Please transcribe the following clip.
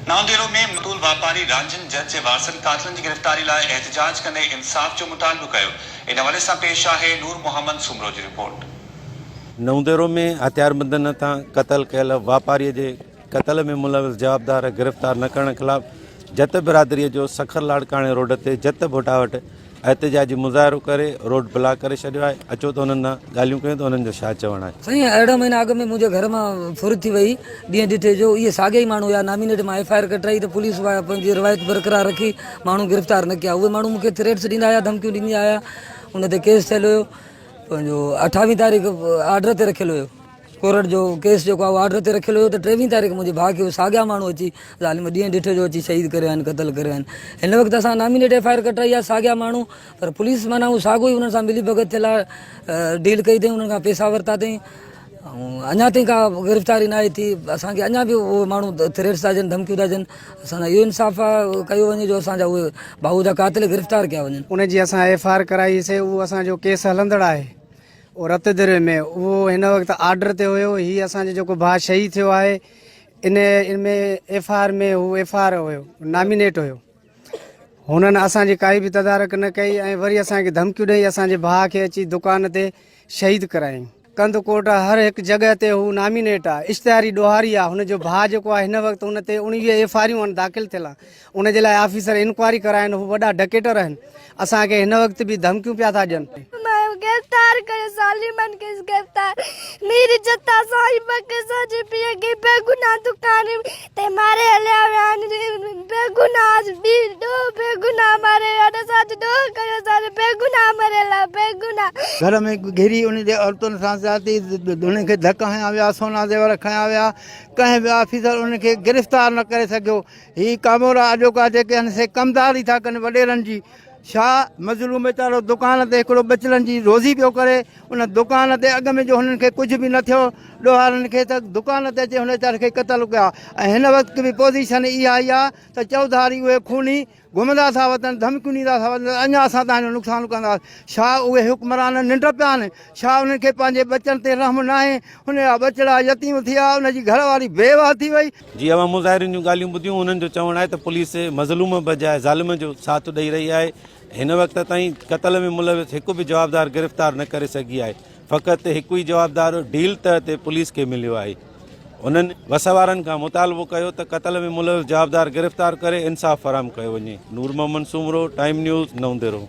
نئون ديرو ۾ مقتول واپاري رانجهن جت جي وارثن قاتلن جي گرفتاري لاء احتجاج ڪندي انصاف جو مطالبو ڪيو. ان حوالي سان پيش آهي نور محمد سومرو جي رپورٽ. نئون ديرو ۾ هٿياربندن هٿان قتل ڪيل واپاري جي قتل ۾ ملوث جوابدار گرفتار نه ڪرڻ خلاف جت برادري جو سکر لاڙڪاڻي روڊ تي جت ڀٽا وٽ احتجاجي مظاهرو ڪري روڊ بلاڪ ڪري ڇڏيو آهي، اچو ته انهن سان ڳالهيون ڪيون ته انهن جو ڇا چوڻ آهي. سائين 18 مهينا اڳ ۾ منهنجي گهر مان ڦر ٿي وئي ڏينهن ڏٺي جو اهي ساڳيا ئي ماڻهو هيا نامينيٽ مان ايف I R ڪٽرائي ته پوليس پنهنجي روايت برقرار رکي ماڻهو گرفتار نه ڪيا اهي ماڻهو مون کي ٿريٽس ڏيندا آيا ڌمڪيون ڏيندا آيا ان تي ڪيس ٿيل هيو پنهنجو اٺاويهه تاريخ آرڊر تي رکيل هيو. ڪورٽ جو ڪيس جيڪو آهي اهو آرڊر تي رکيل هيو ته ٽيويهين تاريخ منهنجي ڀاء کي اهي ساڳيا ماڻهو اچي ظالم ڏينهن ڏٺي جو اچي شهيد ڪري ويا آهن قتل ڪري ويا آهن هن وقت اسان نامينيٽ ايف I R ڪٽرائي آهي ساڳيا ماڻهو پر پوليس معنيٰ اهو ساڳو ئي انهن سان ملي ڀڳت ٿيل آهي ڊيل ڪئي اٿئي انهن کان پيسا ورتا اٿئي ۽ اڃا تائين ڪا گرفتاري ناهي ٿي اسانکي اڃا به اهي ماڻهو ٿريٽس ٿا ڏين ڌمڪيون ٿا ڏين اسان سان اهو انصاف ڪيو وڃي جو اسانجا اهي ڀائو جا قاتل گرفتار ڪيا وڃن. ان جي اسان ايف I R ڪرائي سي اهو اسان جو ڪيس هلندڙ آهي اهو رت دري ۾ اهو هن وقت آرڊر تي هيو هي اسان جو جيڪو ڀاء شهيد ٿيو آهي ان ان ۾ ايف I R ۾ هو ايف I R هيو نامينيٽ هيو هنن اسان جي ڪائي به تدارڪ نه ڪئي ۽ وري اسان کي ڌمڪيون ڏئي اسان جي ڀاء کي اچي دڪان تي شهيد ڪرايائين ڪنڌڪوٽ هر هڪ جڳهه تي هو نامينيٽ آهي اشتهاري ڏوهاري آهي هن جو ڀاء جيڪو آهي هن وقت ان تي 19 ايف آريون آهن داخل ٿيل آهن ان جي لاء آفيسر انڪوائري ڪرائن هو وڏا ڊڪيٽر آهن اسان کي هن وقت به ڌمڪيون پيا ٿا ڏين. گرفتار ڪيو ظالمن کي گرفتار مير جتا سائين بڪ اسان جي پيء کي بيگناھ دڪان تي ماري هليا ويا آهن بيگناھ بي ڏوھ بيگناھ ماري ويا آهن اسان جو ڏوھ ڪيو اسان جو بيگناھ مريل آهي بيگناھ. گهر ۾ گهري ان جي عورتن سان زيادتي انهن کي ڌڪ هنيا ويا سونا زيور کنيا ويا ڪنهن به آفيسر انهن کي گرفتار نه ڪري سگهيو هي ڪامورا اڄوڪا جيڪي آهن سي ڪمداري ٿا ڪن وڏيرن جي ڇا مظلوم ويچارو دڪان تي هڪڙو ٻچڙن جي روزي پيو ڪري ان دڪان تي اڳ ۾ جو هنن کي ڪجهه به نه ٿيو ڏوهارن کي ته دڪان تي اچي هن ويچاري کي قتل ڪيا ۽ هن وقت به پوزيشن اها ئي آهي ته چوڌاري اهي خوني گهمندا ٿا وتن ڌمڪيون ڏيندا ٿا وتن اڃا اسان تهان جو نقصان ڪنداسين ڇا اهي حڪمران ننڊ پيا آهن ڇا انهن کي پنهنجي ٻچن تي رحم ناهي هن جا ٻچڙا يتيم ٿي ويا ان جي گهر واري بيواهه ٿي وئي. جي اوهان مظاهرين جون ڳالهيون ٻڌيون انهن جو چوڻ آهي ته پوليس مظلوم بجاء ظالم جو ساٿ ڏئي رهي آهي هن وقت تائين قتل ۾ ملوث هڪ به جوابدار گرفتار نه ڪري سگهي آهي فقط هڪ ئي جوابدار ڊيل تحت پوليس کي مليو آهي انهن وس وارن کان مطالبو ڪيو ته قتل ۾ ملوث جوابدار گرفتار ڪري انصاف فراهم ڪيو وڃي نور محمد سومرو ٽائيم نيوز نئون ديرو.